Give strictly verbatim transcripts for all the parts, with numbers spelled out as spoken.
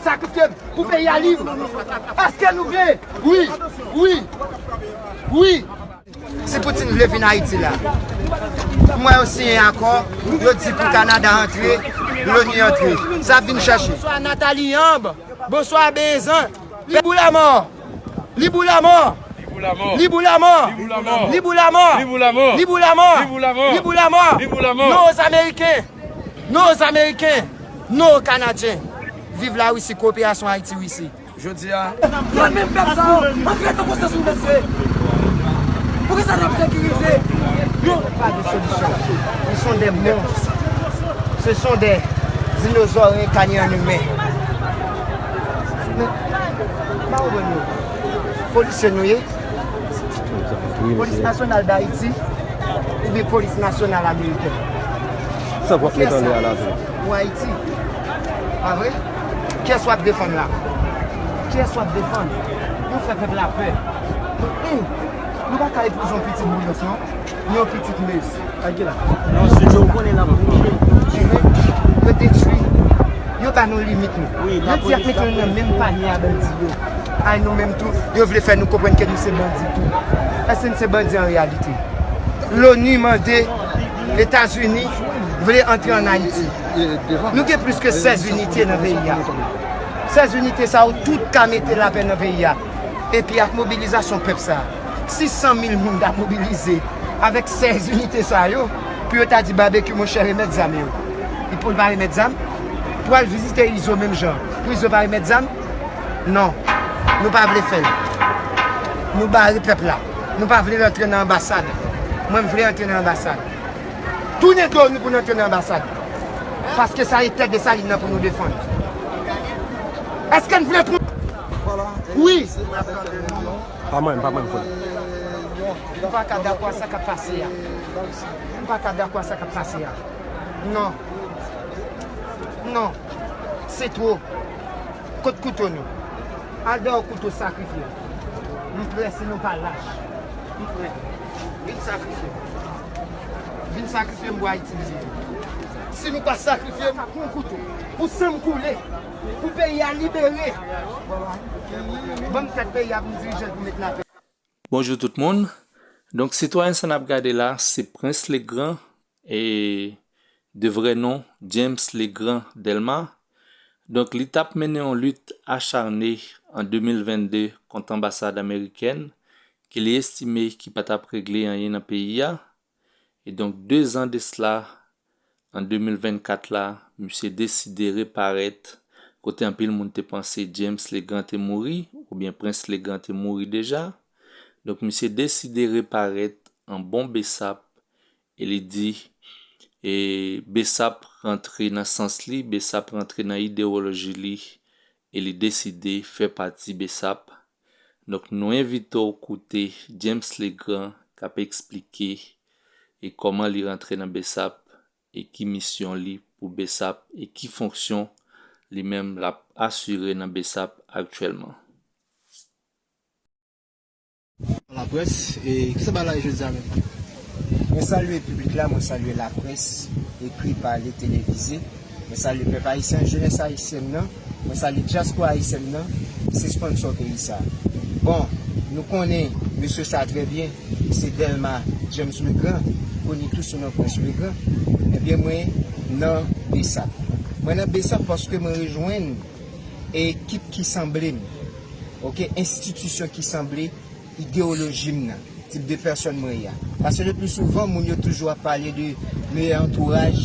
Sakrifye pou peyi a lib. Èske nou vle? Wi, wi, wi. Si Putin vle vin Ayiti la, m wè yo siyen akò, yo di pou Kanada antre, Loni antre. Sa ap vin chèche. Bonswa Nathalie Yamb. Bonswa Bezan. Libre ou la mort. Libre ou la mort. Libre ou la mort. Libre ou la mort. Libre ou la mort. Libre ou la mort. Libre ou la mort. Libre ou la mort. Libre ou la mort. Libre ou la mort. Non aux Américains. Non aux Américains. Non aux Canadiens. Vive la Russie, coopération Haïti-Russie. Jodi a. Nan menm pèp sa yo, antre nan konsyans nou mesye. Poukisa n ap sekirize? Yo. Pas de solution. Ils sont des monstres. Ce sont des dinosaures incarnés en humain. Men, m pa konprann yo. Polisye nou ye? Polis Nasyonal Dayiti oubyen Polis Nasyonal Amerikèn? Sa w ap met anlè a la tou? Ou Ayiti? Pa vre? Kiyès w ap defann la? Kiyès w ap defann? Nou fè pèp la pè. Hum! Nou pa ka epouze yon pitit Boulos, non. Ni yon pitit Mez. Ak ki la? Non, se yo konnen n ap bouje. Yo detwi. Yo ba nou limit nou. Yo di y ap mete nou nan menm panye a bandi yo. Ay, nou menm tou, yo vle fè nou konprann ke nou se bandi tou. Èske n se bandi an reyalite? Loni mande Etazini vle antre ann Ayiti. Nou gen plis ke sèz inite nan peyi a. Sèz inite sa yo tout ka mete lapè nan peyi a. Epi ak mobilizasyon pèp sa, sis san mil moun ta mobilize avèk sèz inite sa yo pou yo ta di Babekyou, monchè, remèt zam yo. Li pou l pa remèt zam? Pou al vizite Izo menm jan, pou Izo pa remèt zam? Non, nou pa vle fè l. Nou bare pèp la. Nou pa vle l antre nan anbasad. Mwen, m vle antre nan anbasad. Tounen do nou pou n antre nan anbasad. Paske sa e tè Desalin nan pou nou defann. Èske n vle pran? Wi. Pa mwen, pa mwen, frè. M pa ka dakò a sa k ap pase a. M pa ka dakò a sa k ap pase a. Non. Non. Se twò. Kot kouto nou? Al dèyè kouto sakrifye. M prè si nou pa lach. M prè. Vin sakrifye. Vin sakrifye m pou Ayiti m vini. Si nou pa sakrifye m, pran kouto. Pou san m koule. Pou peyi a libere. Ban m tèt peyi a pou m dirije l pou met lapè. Bonjou tout moun. Donk, sitwayen sa n ap gade la, se Prince Legrand, e de vrè non, James Legrand Delma. Donk, li t ap mennen yon lit acharne an de mil vennde kont anbasad amerikèn, ke li estime ki pa t ap regle anyen nan peyi a. E donk, de zan de sila, an de mil vennkat la, misye deside reparèt kote anpil moun te panse James Legrand te mouri, oubyen Prince Legrand te mouri deja. Donk, misye deside reparèt an bon Besap, e li di, e Besap rantre nan sans li, Besap rantre nan idewoloji li, e li deside fè pati Besap. Donk, nou envite w koute James Legrand k ap eksplike e kòman li rantre nan Besap, e ki misyon li pou Besap, e ki fonksyon li menm l ap asire nan Besap aktyèlman. Laprès, e kisa bagay la ye jodi a menm? Mwen salye piblik la, mwen salye laprès, ekri, pale, televize. Mwen salye pèp ayisyen, jenès ayisyèn nan. Mwen salye dyaspora ayisyèn nan, se sponsò peyi sa. Bon, nou konnen mesye sa trè byen, se Delma James Legrand, koni tou sou non Prince Legrand. Ebyen, mwen nan Besap. Mwen nan Besap paske mwen rejwenn ekip ki sanble m, oke, enstitisyon ki sanble ideyoloji m nan, tip de pèsòn mwen ye a. Paske le pli souvan, moun yo toujou ap pale de meyè antouraj,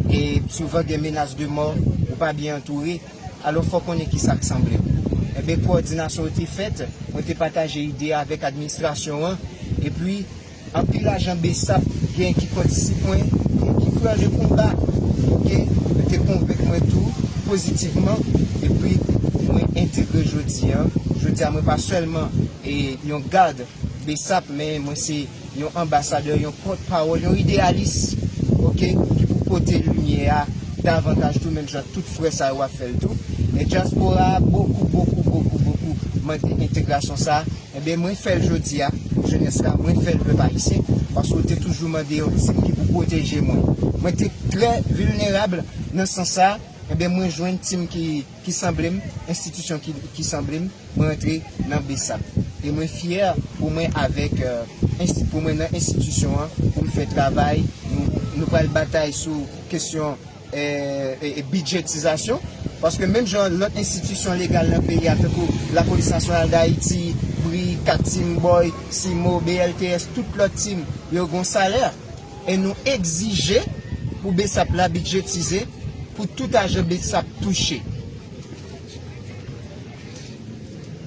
e souvan gen menas de mò, ou pa byen antoure, alò fò w konnen kisa k sanble w. Enben, kowòdinasyon yo te fèt, mwen te pataje ide a avèk administrasyon an, epi anpil ajan Besap gen ki kondisip mwen, gen ki frè de konba, oke, yo te konvenk mwen tou pozitivman, epi mwen entegre jodi a. Jodi a, mwen pa sèlman, e, yon gad Besap, men mwen se yon anbasadè, yon pòtpawòl, yon ideyalis, oke, ki pou pote limyè a davantaj tou, menm jan tout frè sa yo ap fè l tou. E dyaspora a, bokou, bokou, bokou, bokou mande entegrasyon sa a. Enben, mwen fè l jodi a, jenès la, mwen fè l pèp ayisyen, paske w te toujou mande yon tim ki pou pwoteje mwen. Mwen te trè vilnerab nan sans sa, Ebyen, mwen jwenn tim ki, ki sanble m, enstitisyon ki, ki sanble m, mwen rantre nan BSAP. E mwen fyè pou mwen avèk, euh, ensti-, pou mwen nan enstitisyon an, pou m fè travay, nou, nou pral batay sou kesyon, eh, eh, eh, bidjetizasyon. Paske menm jan lòt enstitisyon legal nan peyi a, tankou Lapolis Nasyonal d Ayiti, bri, kat Team Boy, Simo, B L T S, tout lòt tim, yo gon salè. E nou egzije pou BSAP la bidjetize, pou tout ajan BSAP touche.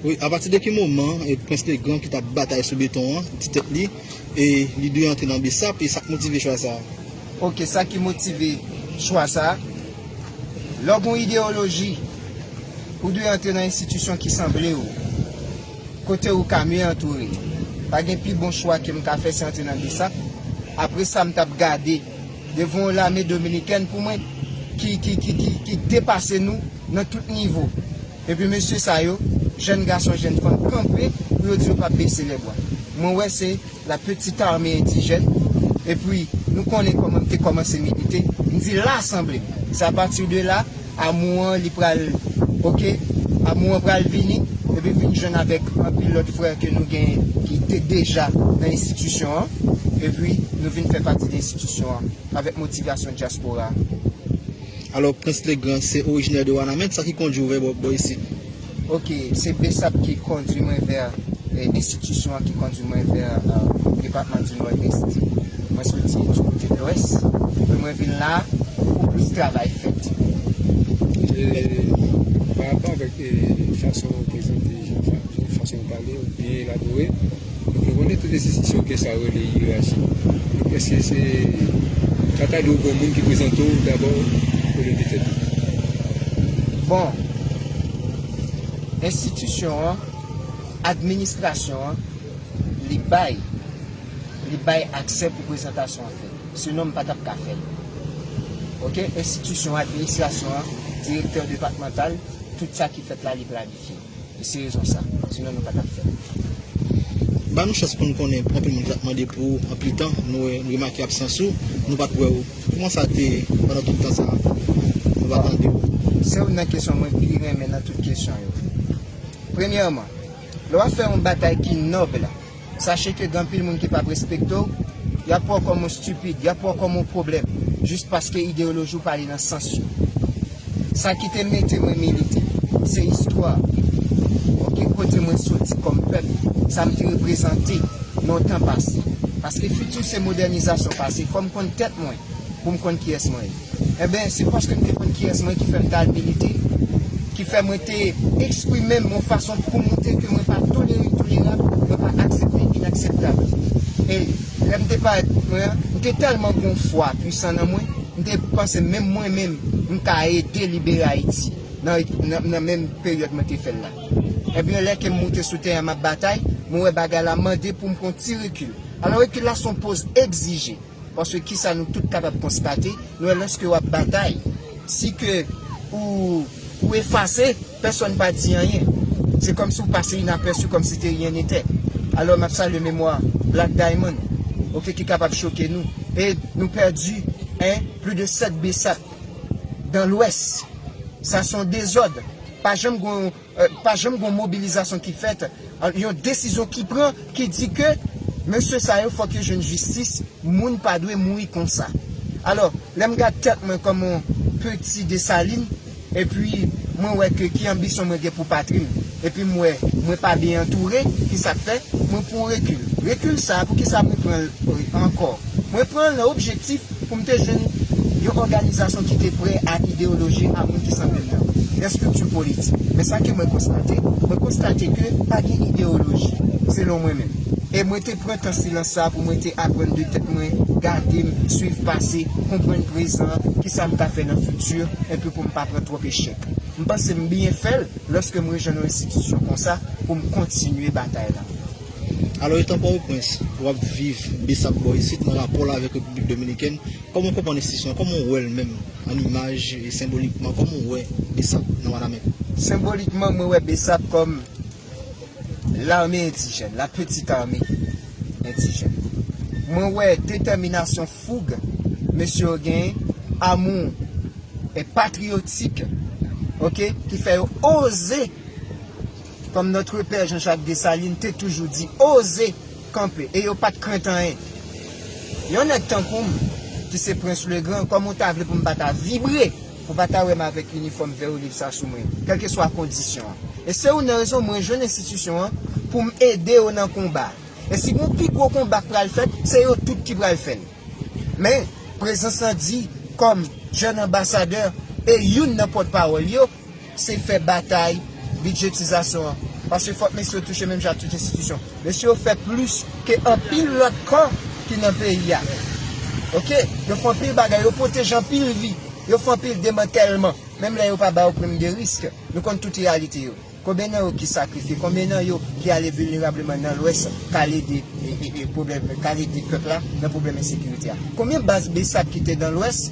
Wi, apati de ki moman e Prince Legrand ki t ap batay sou beton an, di tèt li, e li dwe antre nan BSAP, e sa k motive chwa sa a? Ok, sa ki motive chwa sa a, lè w gen yon ideyoloji, ou dwe antre nan enstitisyon ki sanble w. Kote ou ka mye antoure. Pa gen pi bon chwa ke m ka fè se antre nan BSAP. Apre sa, m t ap gade devan yon lame dominikèn pou mwen ki, ki, ki, ki, ki depase nou nan tout nivo. Epi mesye sa yo, jèn gason, jèn fanm, kanpe pou yo di yo p ap bese lèbwa. Mwen wè se la petite armée indigène. Epi nou konnen kòman m te kòmanse milite. M di la sanble m. Se apati de la, amou an li pral, ok, amou an pral vini, epi vin jwenn avèk anpil lòt frè ke nou genyen ki te deja nan enstitisyon an, epi nou vin fè pati de enstitisyon an avèk motivasyon dyaspora. Alò, Prince Legrand se orijinè de Wanament, sa ki kondui w vè bò, bò isit? Ok, se BSAP ki kondui mwen vè, eh, enstitisyon an ki kondui mwen vè, eh, depatman di Nòdès. Mwen soti di kote Lwès, epi mwen vin la pou plis travay fèt. E, pa rapò avèk, e, fason w prezante, jan fa-, jan fason w pale, w byen elabore. Donk, nou konnen tout enstitisyon gen sa yo rele iyerachi. Donk, èske se, sa ta dwe gen yon moun ki prezante w dabò olye de tèt ou? Bon, enstitisyon an, administrasyon an, li bay, li bay aksè pou prezantasyon an fèt. Sinon, m pa t ap ka fè l. Ok, enstitisyon, administrasyon an, direktè depatmantal, tout sa ki fèt la, li planifye. E se rezon sa. Sinon, nou pa t ap fè l. Ban nou chans pou n konnen, anpil moun ki t ap mande pou ou anpil tan, nou, nou remake absans ou, nou pa t wè ou. Kòman sa te pandan tout tan sa a? Nou pa tande ou. Se youn nan kesyon mwen pi renmen nan tout kesyon yo. Premyèman, lè w ap fè yon batay ki nòb la, sache ke gen anpil moun ki p ap respekte w, y ap wè w kòm yon stipid, y ap wè w kòm yon pwoblèm, jis paske ideyoloji w pa ale nan sans yo. Sa ki te mete mwen milite, se istwa. Ok, kote mwen soti kòm pèp, sa m te reprezante nan yon tan pase. Paske fiti se modènizasyon pase, fò m konn tèt mwen pou m konn kiyès mwen ye. Enben, se paske m te konn kiyès mwen ki fè m t al milite, ki fè mwen te eksprime m yon fason pou montre ke mwen pa tolere entolerab, mwen pa aksepte inakseptab. E lè m te parèt mwen an, m te tèlman gen yon fwa pwisan nan mwen, m te panse menm mwen menm, m ka ede libere Ayiti nan, nan, nan menm peryòd mwen te fè l la. Ebyen, lè ke m moute sou teren an, m ap batay, mwen wè bagay la mande pou m pran ti rekil. Alò, rekil la se yon poz egzije. Paske kisa nou tout kapab konstate, nou wè lòske w ap batay, si ke ou, ou efase, pèsòn pa di anyen. Se kòmsi w pase inapèsi, comme si de rien n'était. Alò, m ap salye memwa Black Diamond, ok, ki kapab choke nou. E nou pèdi, en, plis de sèt BSAP dans l'Ouest. Sa se yon dezòd. Pa janm gen yon, eh, pa janm gen yon mobilizasyon ki fèt, eh, yon desizyon ki pran, ki di ke mesye sa yo fòk yo jwenn jistis, moun pa dwe mouri konsa. Alò, lè m gad tèt mwen kòm yon peti Desalin, epi mwen wè ke ki anbisyon mwen gen pou patri m, epi m wè mwen pa byen antoure, ki sa k fè? Mwen pran rekil. Rekil sa a, poukisa mwen pran l, eh, ankò? Mwen pran l nan objektif pou m te jwenn yon òganizasyon ki te prè a ideyoloji a moun ki sanble m nan, nan estrikti politik. Men sa ke mwen konstate, mwen konstate ke pa gen ideyoloji, selon mwen menm. E mwen te pran tan silans sa a pou mwen te aprann de tèt mwen, gade m, swiv pase, konprann prezan, kisa m ka fè nan fiti, epi pou m pa pran twòp echèk. M panse m byen fè l lòske m rejwenn yon enstitisyon konsa pou m kontinye batay la. Alò, etan Pòtoprens, w ap viv BSAP bò isit nan rapò l avèk Repiblik Dominikèn, kòman w konprann enstitisyon an? Kòman w wè l menm, an imaj e senbolikman? Kòman w wè BSAP nan Wanament? Senbolikman, mwen wè BSAP kòm lame endijèn, la petite armée endijèn. Mwen wè detèminasyon, foug mesye yo genyen, amou patriyotik, oke, ki fè yo oze, kòm notre père Jean-Jacques Dessalines te toujou di, oze kanpe, e yo pa t krent anyen. Yon nèg tankou m, ki se Prince le Grand, kòman w ta vle pou m pa ta vibre, pou w pa ta wè m avèk inifòm vè oliv sa sou mwen, kèlkeswa kondisyon an. E se youn nan rezon mwen jwenn enstitisyon an pou m ede yo nan konba. E si gon pi gwo konba k pral fèt, se yo tout ki pral fè l. Men, prezans lan di, kòm jèn anbasadè e youn nan pòtpawòl yo, se fè batay bidjetizasyon an. Paske fòk mesye yo touche menm jan ak tout enstitisyon. Mesye yo fè plis ke anpil lòt kò ki nan peyi a. Oke? Yo fè anpil bagay, yo pwoteje anpil vi, yo fè anpil demantèlman. Menm lè yo pa ba yo prim de risk, nou konn tout reyalite yo. Konbyen nan yo ki sakrifye? Konbyen nan yo ki ale vilnerableman nan Lwès, k al ede, e, e, e, pwoblèm, k al ede pèp la nan pwoblèm ensekirite a? Konbyen baz BSAP ki te nan Lwès,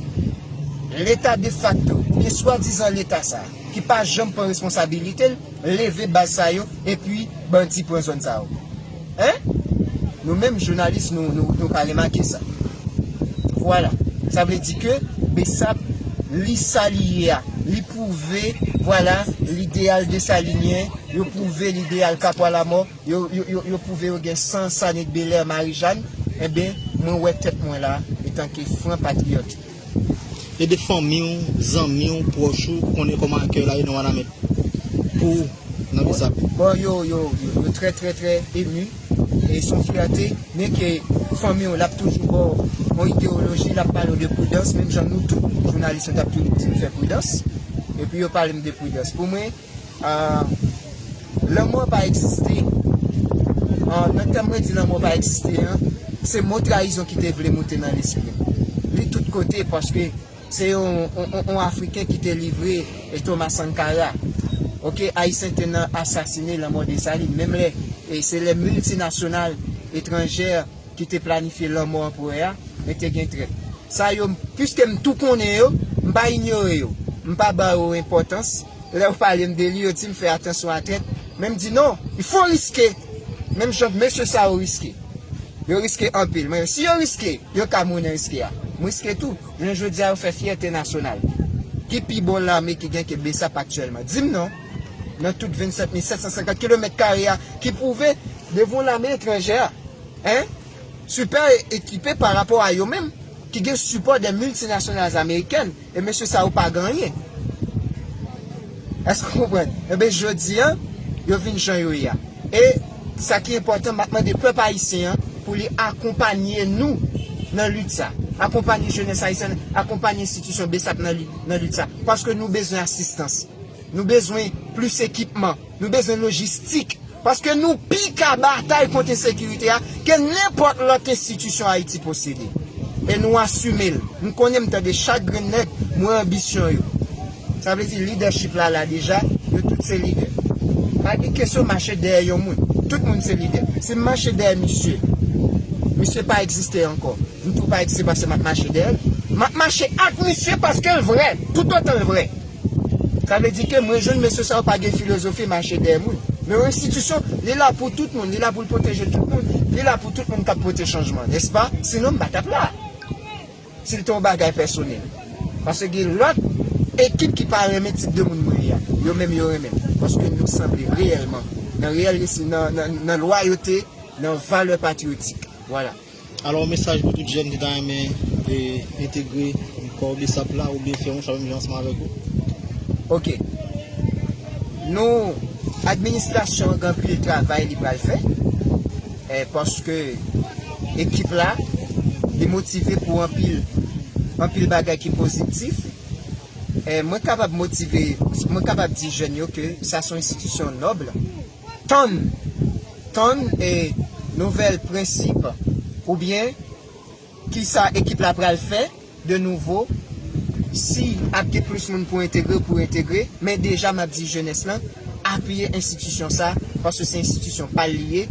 Leta defakto, oubyen swadizan Leta sa a, ki pa janm pran responsabilite l, leve baz sa yo, epi bandi pran zòn sa yo? Hein? Nou menm, jounalis, nou, nou, nou ka remake sa. Vwala. Sa vle di ke BSAP, li sa li ye a. Li pwouve, vwala, lideyal desalinyen, yo pwouve lideyal Kapwa Lamò, yo, yo, yo, yo pwouve yo gen san Sanet Belè, Marijàn. Enben, mwen wè tèt mwen la, etanke fran patriyòt. Ede fanmi w, zanmi w, pwòch ou, ou konnen kòman akèy la ye nan Wanament pou w nan BSAP. Bon, yo, yo, yo, yo trè, trè, trè emu. E se yon fyète, byenke fanmi w, l ap toujou ba w yon ideyoloji, l ap pale w de pridans, menm jan nou tout, jounalis, nou t ap toujou di m fè pridans. Epi yo pale m de pridans. Pou mwen, Ah, lanmò pa egziste. Ah, nan tan mwen di lanmò pa egziste an, se mo trayizon ki te vle moute nan lespri m. Li tout kote paske se yon, yon, yon, yon Afriken ki te livre e Thomas Sankara. Oke, Ayisyen te nan asasine lanmò Desalin. Menm lè, e se lè miltinasyonal etranjè ki te planifye lanmò anperè a, men te gen trèt. Sa yo, piske m tou konnen yo, m pa inyore yo. M pa ba yo enpòtans. Lè yo pale m de li, yo di m fè atansyon a trèt. Men m di non, il faut risquer. Menm jan mesye sa yo riske. Yo riske anpil. Men si yo riske, yo ka mouri nan riske a. M riske tou. Jounen jodi a, yo fè fyète nasyonal. Ki pi bon lame ki gen ke BSAP aktyèlman? Di m non. Nan tout vennsèt mil sèt san senkant kilomèt kare a, ki pwouve devan lame etranjè a. Hein? Sipè ekipe pa rapò a yo menm, ki gen sipò de miltinasyonal amerikèn, e mesye sa yo pa gen anyen. Èske w konprann? Enben, jodi a, yo vin jan yo ye a. E sa ki enpòtan, m ap mande pèp ayisyen an pou li akonpanye nou nan lit sa. Akonpanye jenès ayisyèn, akonpanye enstitisyon BSAP nan lit, nan lit sa. Paske nou bezwen asistans. Nou bezwen plis ekipman. Nou bezwen lojistik. Paske nou pi ka batay kont ensekirite a ke nenpòt lòt enstitisyon Ayiti posede. E nou asime l. M konnen m tande chak grenn nèg, m wè anbisyon yo. Sa vle di lidèchip la la deja, yo tout se lidè. Pa gen kesyon mache dèyè yon moun. Tout moun se lidè. Si m mache dèyè misye, misye pa egziste ankò. M tou pa egziste paske m ap mache dèyè l. M ap mache ak misye paske l vrè. Toutotan l vrè. Sa vle di ke mwen jwenn mesye sa yo pa gen filozofi mache dèyè moun. Men yon enstitisyon, li la pou tout moun, li la pou l pwoteje tout moun, li la pou tout moun k ap pote chanjman, nèspa? Sinon, m pa t ap la. Si l te yon bagay pèsonèl. Paske gen lòt ekip ki pa renmen tip de moun mwen ye a. Yo menm yo renmen m. Paske nou sanble reyèlman. Nan reyèl, nan, nan, nan lwayote, nan valè patriyotik. Vwala. Alò, yon mesaj pou tout jèn ki ta renmen, e, entegre kò BSAP la oubyen fè yon chwa menm jan ansanm avèk ou? Oke. Nou, administrasyon an gen anpil travay li pral fè, e, paske ekip la, li motive pou anpil, anpil bagay ki pozitif. E, mwen kapab motive, mwen kapab di jèn yo ke sa se yon enstitisyon nòb. Tann, tann, e, nouvèl prensip oubyen kisa ekip la pral fè de nouvo, si ap gen plis moun pou entegre, pou entegre, men deja m ap di jenès lan, apiye enstitisyon sa, paske se enstitisyon pa l li ye.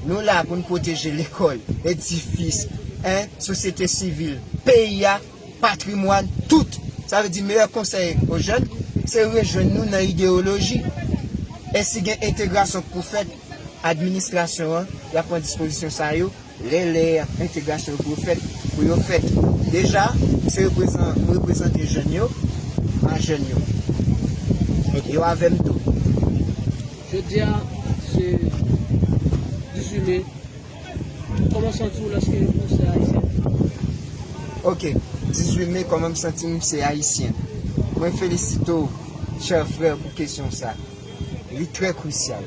Nou la pou n pwoteje lekòl, edifis, en, sosyete sivil, peyi a, patrimwàn, tout. Sa vle di meyè konsèy o jèn, se rejwenn nou nan ideyoloji. E si gen entegrasyon k pou fèt, administrasyon an, y ap pran dispozisyon sa yo, lè, lè entegrasyon yo pou yo fèt, pou yo fèt. Deja, se reprezan-, m reprezante jèn yo, a jèn yo. Yo avè m tou. Jodi a, se dizuit me. Kòman w santi w lòske w se Ayisyen? Ok, dizuit me, kòman m santi m se Ayisyen? Mwen felisite w, chè frè, pou kesyon sa. Li trè krisyal.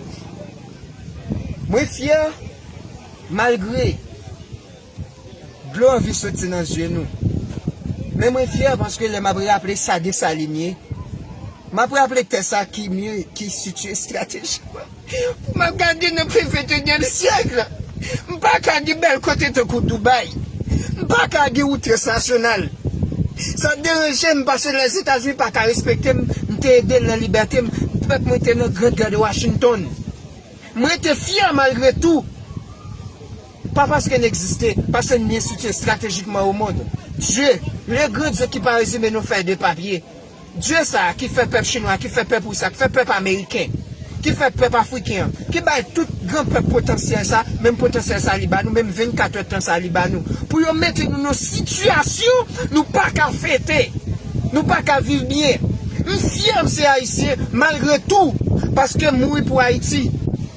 Mwen fyè, malgre dlo anvi soti nan zye nou. Men mwen fyè paske lè m ap raple sa Desalin ye, m ap raple tè sa ki mye, ki sitiye estratejikman. Pou m ap gade nan ventenyèm syèk, m pa ka gen bèl kote tankou Dubai. M pa ka gen wout transnasyonal. Sa deranje m paske Lèzetazini pa ka respekte m. M te ede l nan libète m. Pèp mwen te nan Grand Gade Washington. Mwen te fyè malgre tou. Pa paske n egziste, paske n byen soutyen estratejikman o mond. Dye, le gran Dye ki pa rezime nou fèy de papye. Dye sa a ki fè pèp chinwa, ki fè pèp ris la, ki fè pèp ameriken, ki fè pèp afriken an, ki bay tout gran pèp potansyèl sa, menm potansyèl sa li ba nou, menm vennkat èdtan sa li ba nou. Pou yo mete nou nan sitiyasyon nou pa ka fete, nou pa ka viv byen. M fyè m se Ayisyen, malgre tou, paske m mouri pou Ayiti,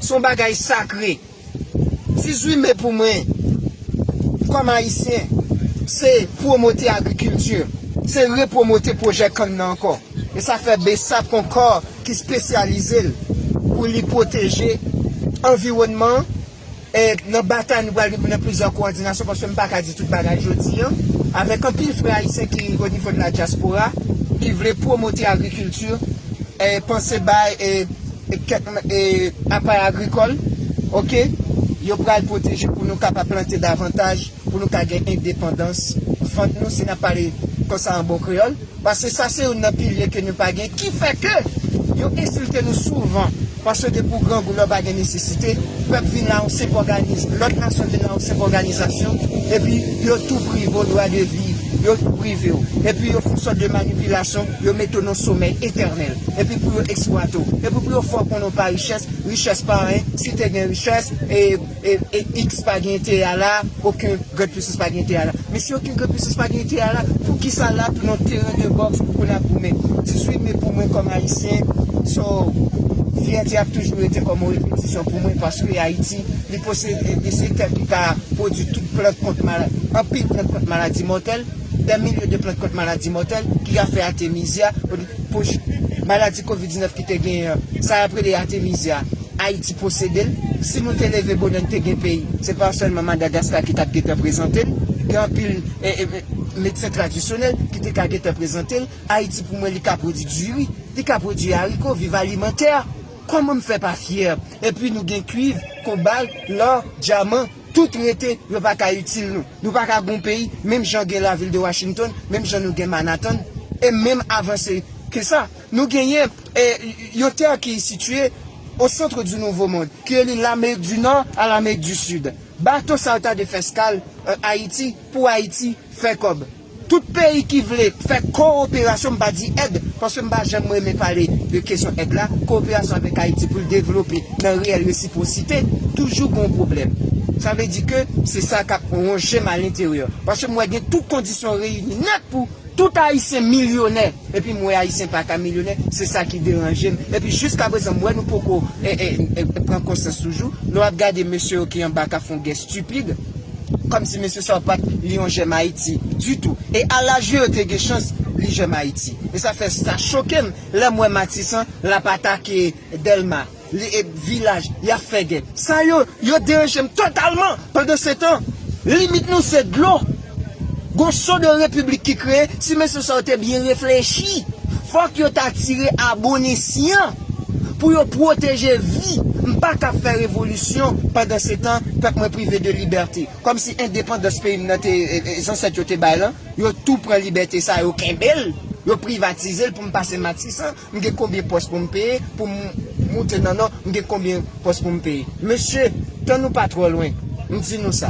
se yon bagay sakre. Dizuit me pou mwen, kòm Ayisyen, se pwomote agrikilti, se repwomote pwojè kann nan ankò. E sa fè BSAP gon kò ki espesyalize l pou li pwoteje anviwònman an. E nan batay nou pral gen nan plizyè kowòdinasyon, paske m pa ka di tout bagay jodi an, avèk anpil frè ayisyen ki o nivo de la dyaspora, ki vle pwomote agrikilti, e panse bay, e, e kèk, e, aparèy agrikòl, ok, yo pral pwoteje pou nou kapab plante davantaj, pou nou ka gen endepandans vant nou, si n ap pale konsa an bon kreyòl. Paske sa se youn nan pilye ke nou pa gen, ki fè ke yo ensilte nou souvan. Paske depi w grangou, lè w pa gen nesesite, pèp vin la yon senp òganiz-, lòt nasyon vin la yon senp òganizasyon, epi yo tou prive w dwa de viv, yo tou prive w. Epi yo fè yon sòt de manipilasyon, yo mete w nan somèy etènèl. Epi pou yo eksplwate w. Epi pou yo fè w konnen w pa richès, richès pa anyen, si te gen richès, e, e, e X pa gen enterè a la, okenn grann pisans pa gen enterè a la. Men si okenn grann pisans pa gen enterè a la, poukisa la tou nan teren de bòks pou n ap goumen? Dizuit me pou mwen kòm Ayisyen, so, fyète ap toujou rete kòm yon repetisyon pou mwen, paske Ayiti, li posede, li se tè ki ka pwodui tout plant kont maladi, anpil plant kont maladi mòtèl, dè milye de plant kont maladi mòtèl ki ka fè atemizya, maladi kovid diznèf ki te genyen an, sa y ap rele atemizya. Ayiti posede l. Si nou te leve bonè, n te gen peyi. Se pa sèlman Madagaska ki t ap gentan prezante l. Gen anpil, e, e, e, medsen tradisyonèl ki te ka gentan prezante l. Ayiti, pou mwen, li ka pwodui diri, li ka pwodui ariko, viv alimantè. Kòman m fè pa fyè? Epi nou gen kwiv, kobal, lò, dyaman, tout rete, yo pa ka itil nou. Nou pa ka gon peyi, menm jan gen lavil de Washington, menm jan nou gen Manhattan, e menm avanse ke sa. Nou genyen, e, yon tè ki sitiye au centre du Nouveau Monde, ki rele Lamerik di Nò a Lamerik di Sid. Bato sa yo ta dwe fè eskal an Ayiti, pou Ayiti fè kòb. Tout peyi ki vle fè kowoperasyon, m pa di èd, paske m pa janm renmen pale de kesyon èd la, kowoperasyon avèk Ayiti pou l devlope nan reyèl resipwosite, toujou gon pwoblèm. Sa vle di ke se sa k ap wonje m alenteryè. Paske m wè gen tout kondisyon reyini nèt pou tout Ayisyen milyonè. Epi m wè Ayisyen pa ka milyonè, se sa ki deranje m. Epi jiskaprezan, m wè nou poko, e, e, e, pran konsyans toujou. Lè w ap gade mesye yo ki anba k ap fè yon gè estipid, kòmsi mesye sa yo pa t li yon jèm Ayiti ditou. E a laj yo, yo te gen chans li jèm Ayiti. E sa fè sa choke m lè m wè Matisan l ap atake Dèlma, li, e, Vilaj, y ap fè gè. Sa yo, yo deranje m totalman. Pandansetan, limit nou se dlo. Gon so de repiblik ki kreye, si mesye sa yo te byen reflechi, fòk yo ta tire a bon esyan pou yo pwoteje vi. M pa ka fè revolisyon pandansetan pèp mwen prive de libète. Kòmsi endepandans peyi m nan te, e, e, zansèt yo te bay lan, yo tou pran libète sa, yo kenbe l, yo privatize l pou m pase Matisan, m gen konbyen pòs pou m peye, pou m moute nan Nò, m gen konbyen pòs pou m peye. Mesye, tan nou pa twò lwen, m di nou sa.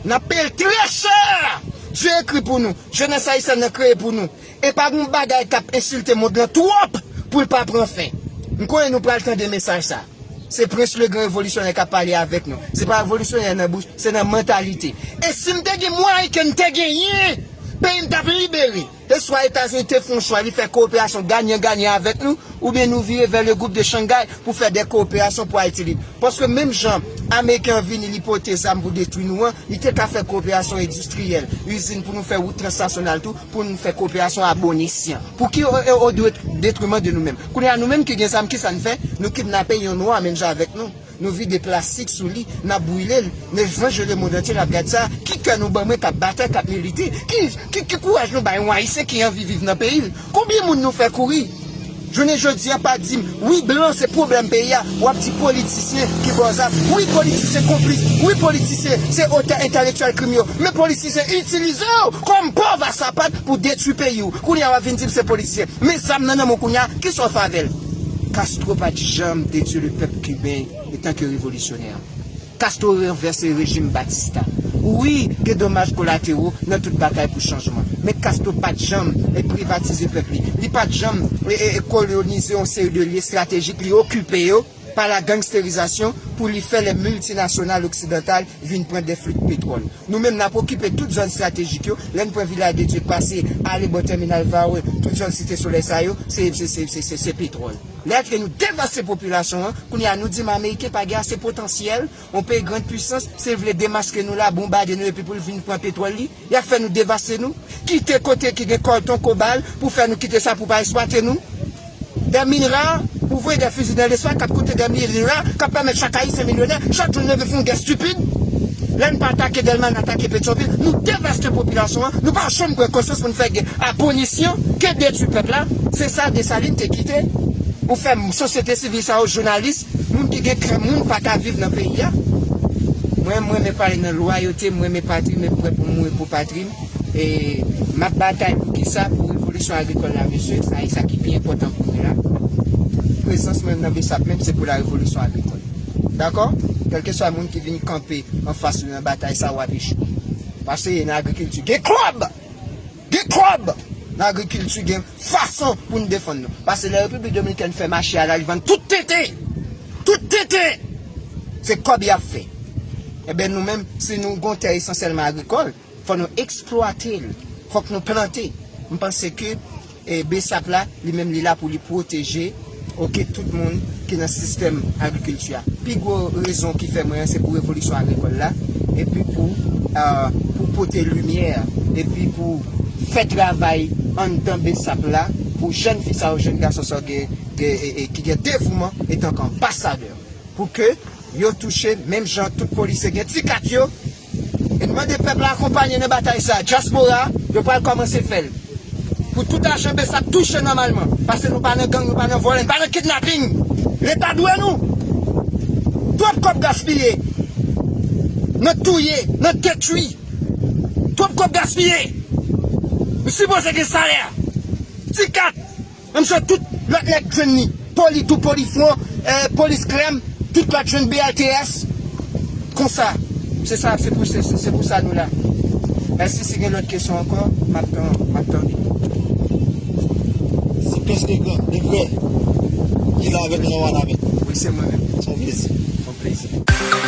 N ap peye l trè chè! Dye ekri pou nou, jenès ayisyèn nan kreye pou nou. E pa gon bagay k ap ensilte mond lan twòp pou l pa pran fen. M konnen nou pral tande mesaj sa. Se Prens le Gran Revolisyonè k ap pale avèk nou. Se pa revolisyonè nan bouch, se nan mantalite. E si m te gen mwayen ke m te genyen, Peyi m t ap libere. E swa Etazini te fè yon chwa, li fè kowoperasyon ganyan ganyan avèk nou, oubyen nou vire vè le gwoup de Shanghai pou fè de kowoperasyon pou Ayiti lib. Paske menm jan Ameriken an vini, li pote zam pou detwi nou an, li te ka fè kowoperasyon endistriyèl, izin pou nou fè wout transnasyonal tou, pou nou fè kowoperasyon a bon esyan. Pou ki o, o, o dwe-, detriman de nou menm? Kounye a nou menm ki gen zam, ki sa n fè? Nou kidnape yon nwa menm jan avèk nou. Nou vide plastik sou li, n ap brile l. Men jan je lemonn antye n ap gad sa, ki kè nou ban mwen k ap batay, k ap milite? Ki, ki, ki kouraj nou bay yon Ayisyen ki anvi viv nan peyi l? Konbyen moun nou fè kouri? Jounen jodi a, pa di m, wi, blan se pwoblèm peyi a. W ap di politisyen ki ba w zam. Wi, politisyen konplis. Wi, politisyen se otè entèlektyèl krim yo. Men politisyen itilize w kòm pòv a sapat pou detwi peyi w. Kounye a, w ap vin di m se politisyen. Men zam nan nan men w kounye a, kisa w fè avè l? Castro pa t janm detwi le pèp kiben etan ke revolisyonè. Castro ranvèse rejim Batista. Wi, gen domaj kolatero nan tout batay pou chanjman. Men Castro pa t janm, e, privatize pèp li. Li pa t janm, e, e, e, kolonize yon seri de lye estratejik li okipe yo pa la gangsterizasyon pou li fè lè miltinasyonal oksidantal vin pran de flik petwòl. Nou menm, n ap okipe tout zòn estratejik yo. Lè n pran Vilaj de Dye, pase, ale bò tèminal Varreux, tout zòn Site Solèy sa yo, se, se, se, se, se, se petwòl. Lè ke nou devaste popilasyon an, kounye a nou di m Ameriken pa gen ase potansyèl, yon peyi grann pwisans, si l vle demaske nou la, bonbade nou epi pou l vin pran petwòl li, y ap fè nou devaste nou, kite kote ki gen kòton, kobal, pou fè nou kite sa pou pa eksplwate nou. Des mines rares, pou voye de fizi nan lespas k ap koute des milliards, k ap pèmèt chak Ayisyen milyonè, chak jou n leve fè yon gè estipid. Lè n pa atake Dèlma, n atake Petyonvil, nou devaste popilasyon an, nou pa janm pran konsyans pou n fè gè a bon esyan, ke detwi pèp la, se sa Desalin te kite. Ou fè m, sosyete sivil sa yo, jounalis, moun ki gen kè moun pa ka viv nan peyi a. Mwen, mwen renmen pale nan lwayote, mwen renmen patri m, mwen prè pou mouri pou patri m. E m ap batay pou kisa? Pou revolisyon agrikòl la, mesye, sa e sa ki pi enpòtan pou mwen la. Prezans mwen nan Besap menm, se pou la revolisyon agrikòl. Dakò? Kèlkeswa moun ki vin kanpe anfas nou nan batay sa, w ap echwe. Paske nan agrikilti, gen kòb! Gen kòb! Nan agrikilti, gen fason pou n defann nou. Paske lè Repiblik Dominikèn fè mache a la, li vann tout tete! Tout tete! Se kòb y ap fè. Enben, nou menm, si nou gon tè esansyèlman agrikòl, fò nou eksplwate l. Fòk nou plante. M panse ke, e, Besap la, li menm, li la pou li pwoteje, oke, tout moun ki nan sistèm agrikilti a. Pi gwo rezon ki fè mwen an, se pou revolisyon agrikòl la, epi pou, e, pou pote limyè, epi pou fè travay anndan Besap la, pou jèn fi sa yo, jèn gason sa yo gen, gen, e, e, ki gen devouman etanke anbasadè. Pou ke yo touche, menm jan tout polisye gen ti kat yo. E n mande pèp la akonpanye nan batay sa. Dyaspora, yo pral kòmanse fè l. Pou tout ajan Besap touche nòmalman. Paske nou pa nan gang, nou pa nan vòlè, nou pa nan kidnaping. Leta dwe nou. Twòp kòb gaspiye. Nan touye, nan detwi. Twòp kòb gaspiye. Nou sipoze gen salè. Ti kat. Menm jan tout lòt nèg jwenn li. Poli tou, Polifwon, e, Polis Krèm, tout lòt jwenn B L T S. Konsa. Se sa, se pou, se, se, se pou sa nou la. Mèsi, si gen lòt kesyon ankò, m ap tan-, m ap tande. Se Prince Legrand, le vrè, ki la avèk nou nan Wanament. Wi, se mwen menm. Se yon plezi. Se yon plezi.